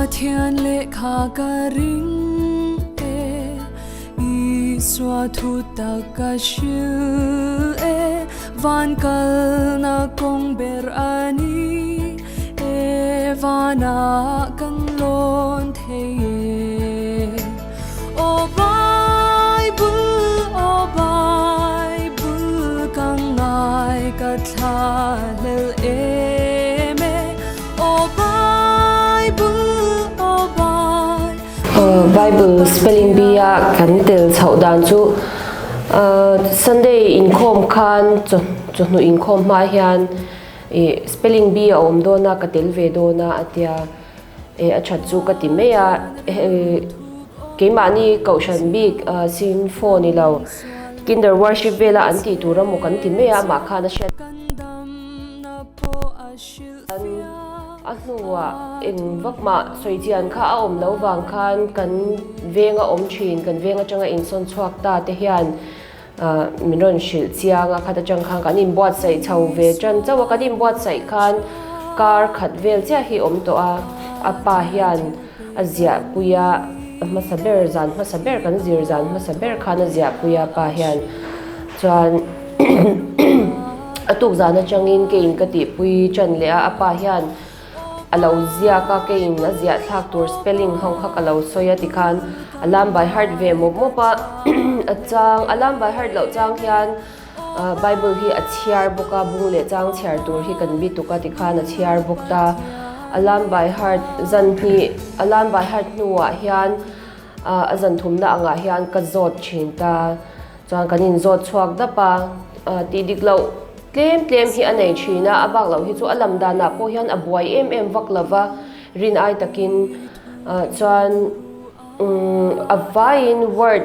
Pathian lehkha ka ring e, Isua thu tak ka hril e, Van kalna kawng ber a ni e, Vanah kan lawn thei e. Aw Bible, aw Bible, ka ngai ka thlahlel em e. Aw Bible, aw Bible. Bible spelling bee a kan tel chhoh dan chu Sunday inkhawm khan chawhnu inkhawm hma hian spelling bee a awm dawn a ka tel ve dawn a a tia. E a that chu ka ti mai a, keimahni kohhran bik sin phone ni lo kinder worship vela an tih tur emaw kan ti mai a, amah khan a hriat a hnuah eng vak mah sawi chian kha a awm lo vang khan kan veng a awm thin, kan veng atanga insawn chhuak ta te hian min rawn hrilh chiang a, khat atang khan kan inbuatsaih chho ve tan chauh a, kan inbuatsaih khan kar khat vel chiah hi awm tawh a, a pa hian a ziah pui a, a hmasa ber zan hmasa ber kan zir zan hmasa ber khan a ziah pui a pa hian chuan a tuk zan atangin keiin ka tihpui tan leh a, a pa hian A lo ziak a, keiin a ziah thlak tur spelling ho kha ka lo sawi a tikhan a lam by heart ve mawp mawp a, a chang a lam by heart loh chang hian Bible hi a chhiar bawk a, bung leh chang chhiar tur hi kan bi tuk a tikhan a chhiar bawk ta. A lam by heart zan hnih a lam by heart hnuah hian a zan thumna angah hian ka zawt thin ta. Chuan kan inzawt chhuak dap a, tih dik loh tlem tlem hi a nei thin a, a bak loh hi chu a lam danah pawh hian a buai em em vak lo va, rin ai takin chuan a vaiin word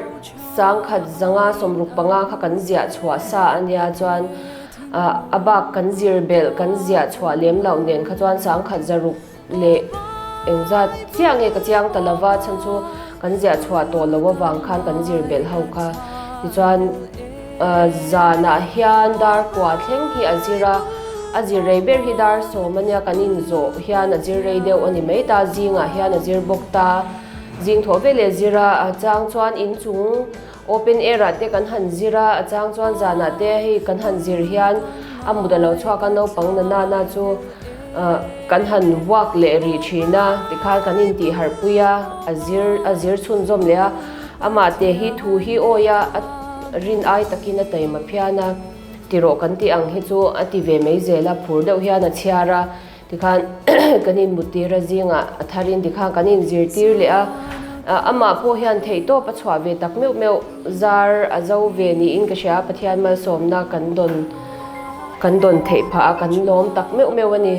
sangkhat zanga 65 kha kan ziah chhuah sa a nia, chuan a bak kan zir belh kan ziah chhuah lem loh nen kha chuan 160 leh engzat chiah nge ka chiang ta lova chhan chu kan ziah chhuah tawh lo avang khan kan zir belh ho kha tichuan zanah hian dar kua thleng hi a zir a a zir rei ber hi dar sawm ania kan inzawh hian a zir rei deuh a ni mai ta zingah hian a zir bawk ta zing thawh veleh zir a a chang chuan inchung open air ah te kan han zir a a chang chuan zanah te hei kan han zir hian a mut a lo chhuak a naupang na na na chu kan han vuak leh rih thin a tikhan kan intih harh pui a a zir a zir chhunzawm leh a amah te hi thu hi awi a a rin ai takin a taima phian a tirawh kan tih ang hi chu a ti ve mai zel a phur deuh hian a chhiar a Tikhan kan inmuttir a zingah a tharin tikhan kan inzirtir leh a, amah pawh hian theihtawp a chhuah ve tak meuh meuh zar a zo ve niin ka hria a, Pathian malsawmna kan dawn kan dawn theih phah a, kan lawm tak meuh meuh a ni.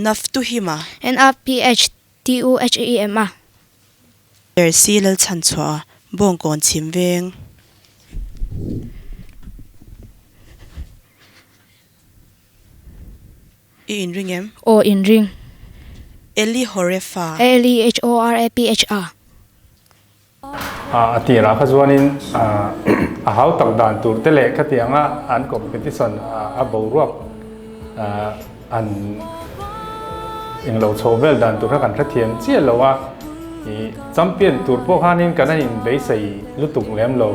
Naphtuhima. N-A-P-H-T-U-H-E-M-A. Percy Lalchhanchhuah, Bawngkawn chhim veng. I inring em? Aw inring. Eli Horefa. E-L-I-H-O-R-E-P-H-A. A tirah kha chuanin a hau tak dan tur te leh khatianga an competition a boruak an englo chho vel dan tur kha kan hrethiam chiah lo a, ih champion tur pawh khanin kan han inbeisei lutuk lem lo,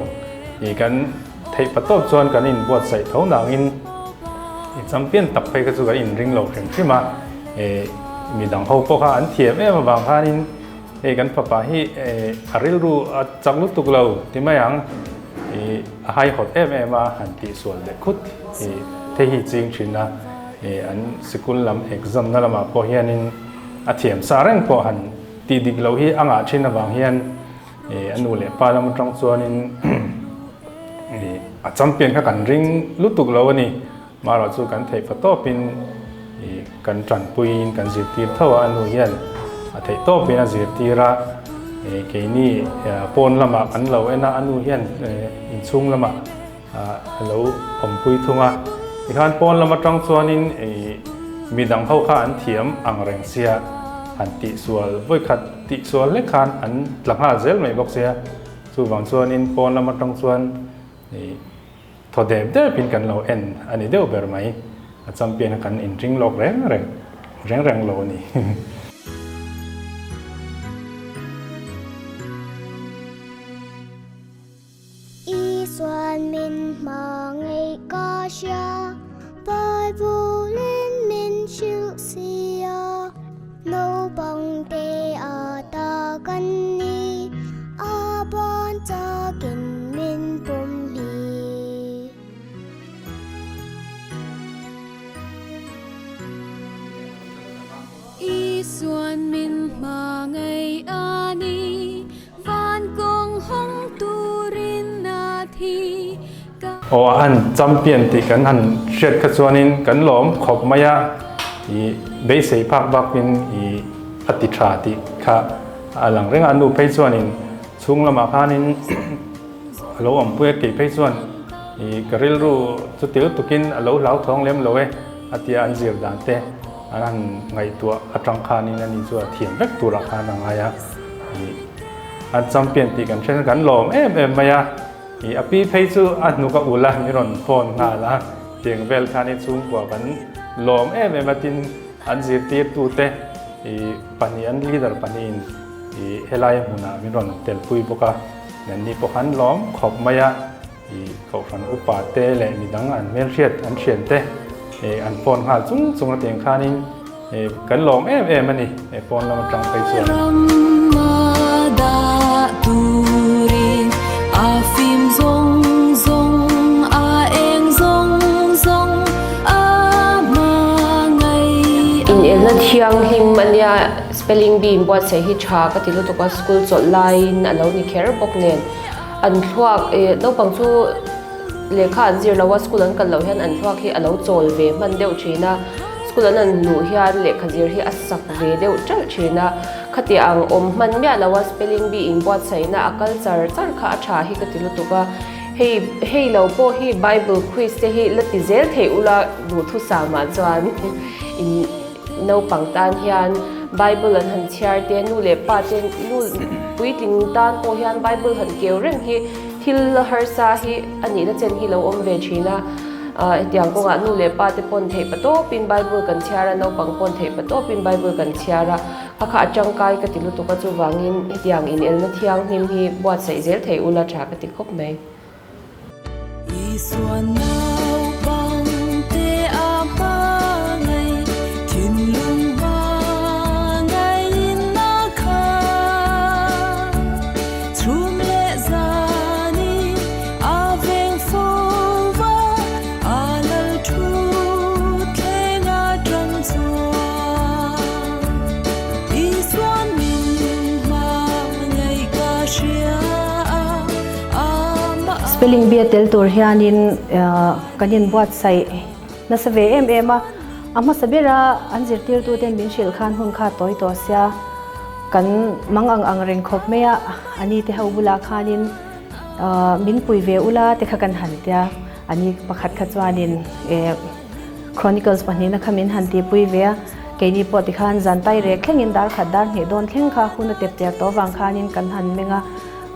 ih kan theih patawp chuan kan inbuatsaih tho nangin ih champion tak phei kha chu kan inring lo hrim hrim a, ih midang ho pawh kha an thiam em avang khanin. Hei kan fapa hi a rilru a chak lutuk lo ti mai ang, i a haihawt em em a han tihsual leh khut i the hi ching thin a, i an sikul lam exam na lamah pawh hianin a thiam sa reng pawh han tih dik loh hi a ngah thin avang hian i a nu leh pa lam atang chuanin i a champion kha kan ring lutuk lo a ni. Marawh chu kan theih fa tawpin i kan tanpuiin kan zirtir tho a, a nu hian a theih tawpin a zirtir a, i keini pawn lamah kan lo en a, a nu hian inchhung lamah a lo awmpui thung a, tikhan pawn lam atang chuanin i midang ho kha an thiam ang reng sia, han tihsual vawikhat tihsual hlek khan an tla nghal zel mai bawk sia, chuvang chuanin pawn lam atang chuan i. Thaw dep dep in kan lo en a ni deuh ber mai. A champion a kan inring lawk reng reng reng reng lo a ni. Isuan min hmangaih ka hria, Bible-in min hrilh sia. Naupang te a ta kan ni, a ban chakin min pawm hi. Isuan min hmangaih a ni, Van kawng hawng turin a thi ka. Aw a han champion tih kan han hriat kha chuanin kan lawm khawp mai a, i beisei phak bakin i a ti tha tih kha a lang reng a, a nu phei chuanin chhung lamah khanin a lo awmpui a, kei phei chuan i ka rilru chu tel tukin a lo hlauthawng lem lo e a tia an zir dan te an han ngaihtuah atang khanin ani chu a thiam vek turah khan a ngai a. An champion tih kan hre kan lawm em em mai a, ih a pi phei chu a hnuk a ul a min rawn phone nghal a, tiang vel khan i chhungkua kan lawm em em a tin an zirtirtute ih pahnih an leader pahnihin ih helai hmunah min rawn telpui bawk a, an ni pawh khan lawm khawp mai a, ih kohhran upa te leh midang an hmelhriat an thian te ih an phone nghal chung chung a tiang khanin. Kan lawm em em a ni he pawn lam atang phei chuan. Inelna thianghlim a nia spelling bee inbuatsaih hi tha ka ti lutuk a school chawlh laiin a lo ni kher bawk nen an thluak naupang chu Lehkha an zir lo a, school an kal loh hian an thluak hi a lo chawl ve hman deuh thin a, school an han luh hian lehkha zir hi a sak ve deuh ṭalh thin a, khati ang awm hman miah lo a spelling bee inbuatsaihna a kal char char kha a tha hi ka ti lutuk a, hei hei lo pawh hi bible quiz te hi la ti zel theih ula duhthusam ah chuan in naupang tan hian bible an han chhiar te nu leh pa te nu puitling tan pawh hian bible han keu reng hi Thil harsa hi a nihna chen hi lo awm ve thin a, hetiang kawngah nu leh pa te pawn theih patawpin Bible kan chhiar a, naupang pawn theih patawpin Bible kan chhiar a, kha kha a tangkai ka ti lutuk a, chuvangin hetiang inelna thianghlim hi buatsaih zel thei ula tha ka ti khawp mai. Isua naupang te a hmangaih, thinlung hmangaihin a khat. Chhum leh zani a veng fo va, a lal thu thleng a tang chuan. Isuan min hmangaih ka hria a, Spelling bee a tel tur hianin kan inbuatsaih nasa ve em em a, a hmasa bera an zirtirtuten min hrilh khan hun kha tawi tawh sia kan mang ang ang reng khawp mai a, a ni te ho bulah khanin min pui ve ula te kha kan han tia, a ni pakhat kha chuanin Chronicles pahnihna kha min han tihpui ve a, keini pawh tikhan zan tai rek thlengin dar khat dar hnih dawn thleng kha hun a tep ter tawh avang khanin kan han meng a.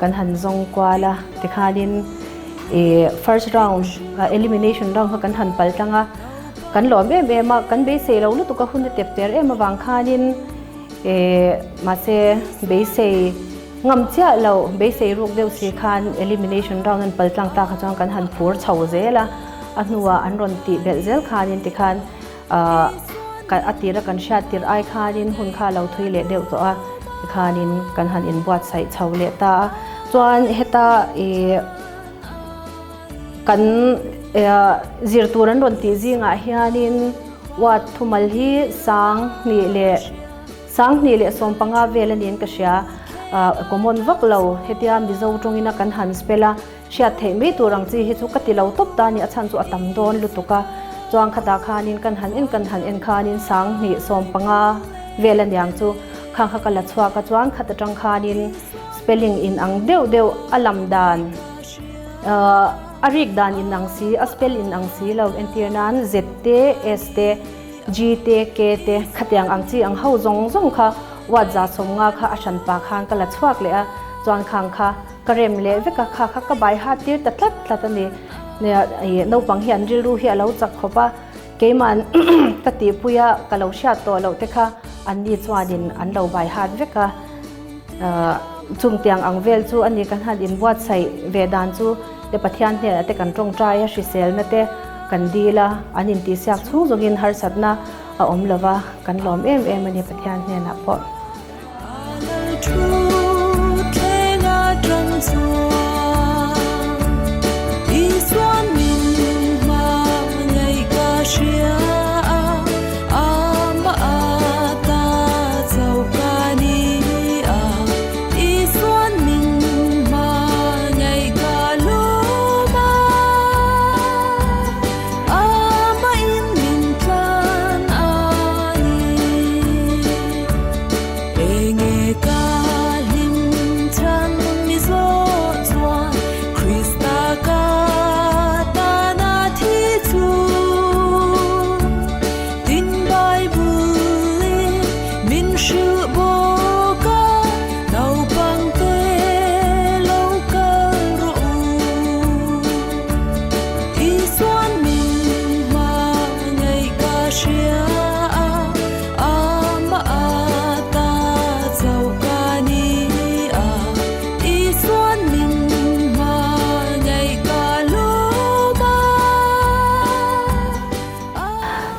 Kan han zawng kual a, tikhanin ih first round elimination round kha kan han pal tlang a, kan lawm em em a, kan beisei lo lutuk a hun a tep ter em avang khanin ih mahse beisei ngam chiah lo, beisei ruk deuh si khan elimination round an pal tlang tak kha chuan kan han phur chho zel a, a hnuah an rawn tih belh zel khanin tikhan ah a tira kan hriat tirh ai khanin hun kha a lo thui leh deuh tawh a tikhanin kan han inbuatsaih chho leh ta a chuan heta ih kan zir tur an rawn tih zingah hianin ward thumal hi sang hnih leh sang hnih leh sawmpanga vel a niin ka hria ah common vak lo hetia Mizo tawngina kan han spell a. Hriat theih mai tur ang chi hi chu ka ti lo tawp ta a ni, a chhan chu a tam dawn lutuk a. Chuan khatah khanin kan han en kan han en khanin sanghnih 15 vel a niang chu khang kha ka la chhuak a, chuan khat atang khanin spelling in ang deuh deuh a lam dan ahh a rik dan in ang si a spell in ang si lo entir nan Z te S te G te K te khatiang ang chi ang ho zawng zawng kha word 150 kha a hranpa khan ka la chhuak leh a, chuan khang kha Ka rem leh vek a, kha kha ka bai hat tir ta tlat tlat a ni. Nia ih naupang hi an rilru hi a lo chak khawp a, keima'n ka tihpui a ka lo hriat tawh loh te kha anni chuanin an lo bai hat vek a. Chung tiang ang vel chu a ni kan han inbuatsaih ve dan chu le Pathian hnenah te kan tawngtai a, hriselna te kan dil a, an intihsiak chhung zawngin harsatna a awm lo va, kan lawm em em a ni Pathian hnenah pawh.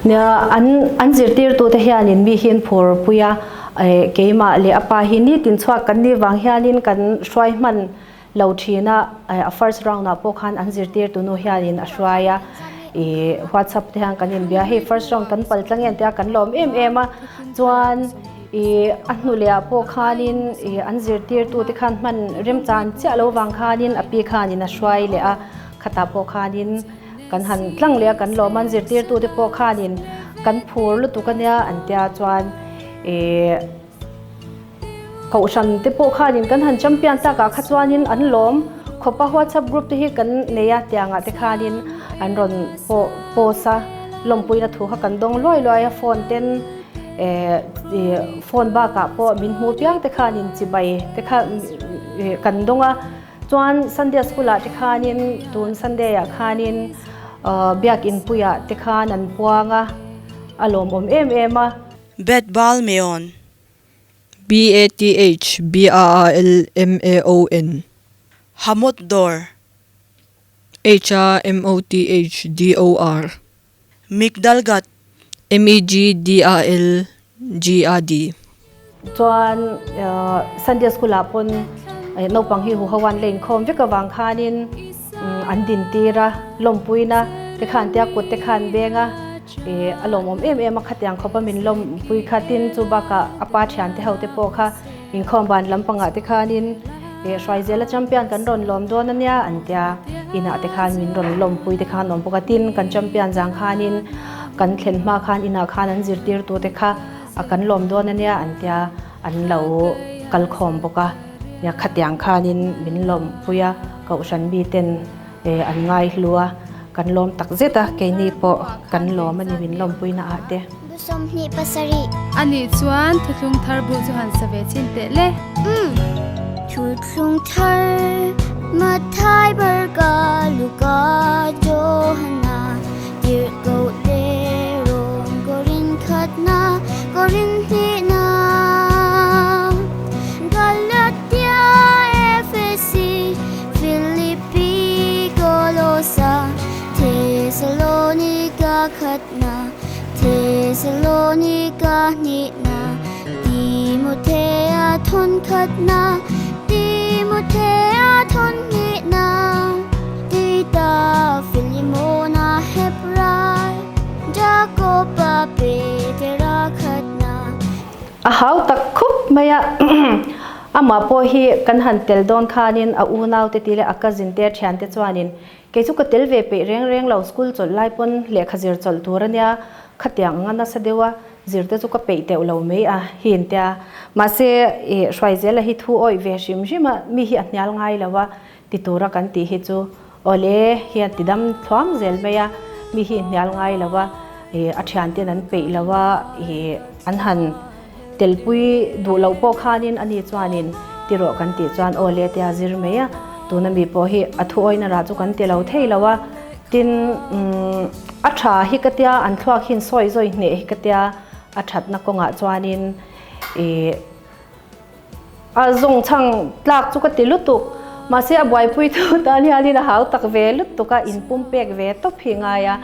Nia, an an zirtirtute hianin mi hi an phur pui a, keimah leh a pa hi nitin chhuak kan nih vang hianin kan hruai hman lo thin a, a first round ah pawh khan an zirtirtu nu hianin a hruai a, ih whatsapp te hian kan inbia hei first round kan pal tlang em tia kan lawm em em a, chuan ih a hnu leh ah pawh khanin ih an zirtirtu te khan hman remchan chiah lo vang khanin a pi khanin a hruai leh a, khatah pawh khanin kan han tlang leh a kan lawm a, an zirtirtu te pawh khanin kan phur lutuk ania an tia chuan ih. Kohhran te pawh khanin kan han champion takah kha chuanin an lawm khawp a, WhatsApp group te hi kan nei a tiangah te khanin an rawn pawh post a, lawmpuina thu kha kan dawng luai luai a, phone ten eh phone bakah pawh min hmu piang te khanin chibai te kha kan dawng a, chuan Sunday school ah te khanin tun Sunday ah khanin biakin puiah te khan an puang a, a lawmawm em em a. Beth Baal Meon. B A T H B A A L M A O N. Hamoth Dor. H A M O T H D O R. Migdal Gad. M E G D A L G A D. Chuan Sunday School ah pawn naupang hi huho an la inkhawm vek avang khanin an din tir a, lawmpuina te khan tia kut te khan beng a. Ih a lawmawm em em a khatiang khawp a min lawmpui kha tin chu bakah a pa thian te ho te pawh kha inkhawm ban lampangah te khanin ih Hruaizela champion kan rawn lawm dawn ania an tia inah te khan min rawn lawmpui te khan awm bawk a tin kan champion zang khanin kan thlen hma khan inah khan an zirtirtu te kha a kan lawm dawn ania an tia an lo kal khawm bawk a nia khatiang khanin min lawmpui a kohhran miten E an ngai hlu a, kan lawm tak zet a, keini pawh kan lawm a ni min lawmpuina ah te. Bu 27. Anih chuan thuthlung thar bu chu han sa ve chin teh le. Umm. Thuthlung thar Mathai Marka Luka Johana Tirhkoh te rawn Korin khatna Korin hnihna Galatia Efesi Philippi, Kolosa, Thesalonika khatna, Thesalonika hnihna, Timothea thawn khatna, Timothea thawn hnihna, Tita, Philemona, Hebrai, Jakoba, Petera khatna. A hau tak khup mai a. Amah pawh hi kan han tel dawn khanin a unaute ti leh a cousin te a thiante chuanin kei chu ka tel ve peih reng reng lo, school chawlh lai pawn lehkha zir chawlh tur ania, khatiang anga nasa deuha zir te chu ka peih teuh lo mai a hi in tia. Mahse i Hruaizela hi thu awih ve hrim hrim a, mi hi a hnial ngai lo a ti tura kan tih hi chu awle hian ti dam thluam zel mai a, mi hi hnial ngai lo a, i a thianten an peih lo a, i an han Telpui duh loh pawh khanin ani chuanin ti rawh kan tih chuan aw le tia zir mai a, tuna mi pawh hi a thu awina rah chu kan ti lo thei lo a. Tin, a tha hi ka tia, an thluak hian sawi zawi hneh hi ka tia, a thatna kawngah chuanin ih a zawng chhang tlak chu ka ti lutuk. Mahse a buaipui tu tan hianin a hau tak ve lutuk a, inpum pek ve tawp hi ngai a.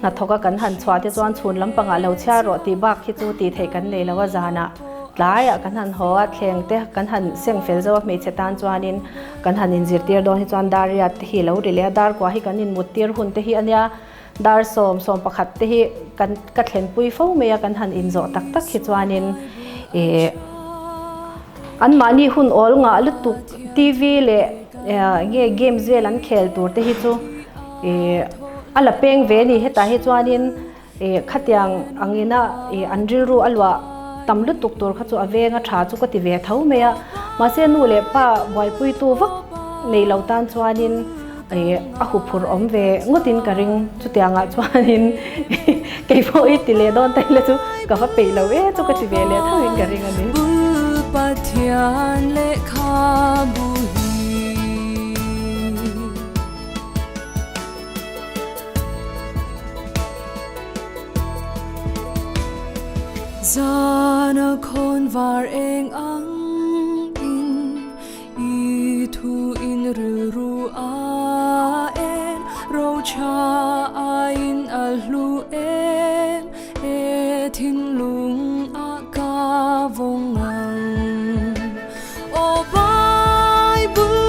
Hnathawk a kan han chhuah te chuan chhun lampangah lo chhiar rawh tih bak hi chu tih theih kan nei lo a, zanah tlaiah kan han haw a, thleng te kan han seng fel zo a hmeichhe tan chuanin kan han inzirtir dawn hi chuan dar riat te hi lo ri leh a, dar kua hi kan inmuttir hun te hi a nia, dar sawm sawm pakhat te hi kan ka thlenpui fo mai a, kan han inzawh tak tak hi chuanin ih anmahni hun awl ngah lutuk TV leh nge games vel an khel tur te hi chu ih a la peng ve a ni hetah hi chuanin ih khatiang angina ih an rilru a luah tam lutuk tur kha chu a veng a tha chu ka ti ve tho mai a mahse nu leh pa buaipuitu vak nei lo tan chuanin ih a huphurh awm ve ngawtin ka ring chutiangah chuanin keipawh i ti leh dawn ta ila chu ka va peih lo e chu ka ti ve leh tho in ka ring a ni. Pathian lehkhabu hi. Zana khawn var eng ang in i thu in rilru a en rocha aiin a hlu em e thinlung a ka vawng ang. Aw Bible,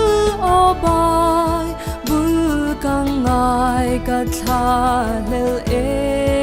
aw Bible ka ngai ka thla hlel e.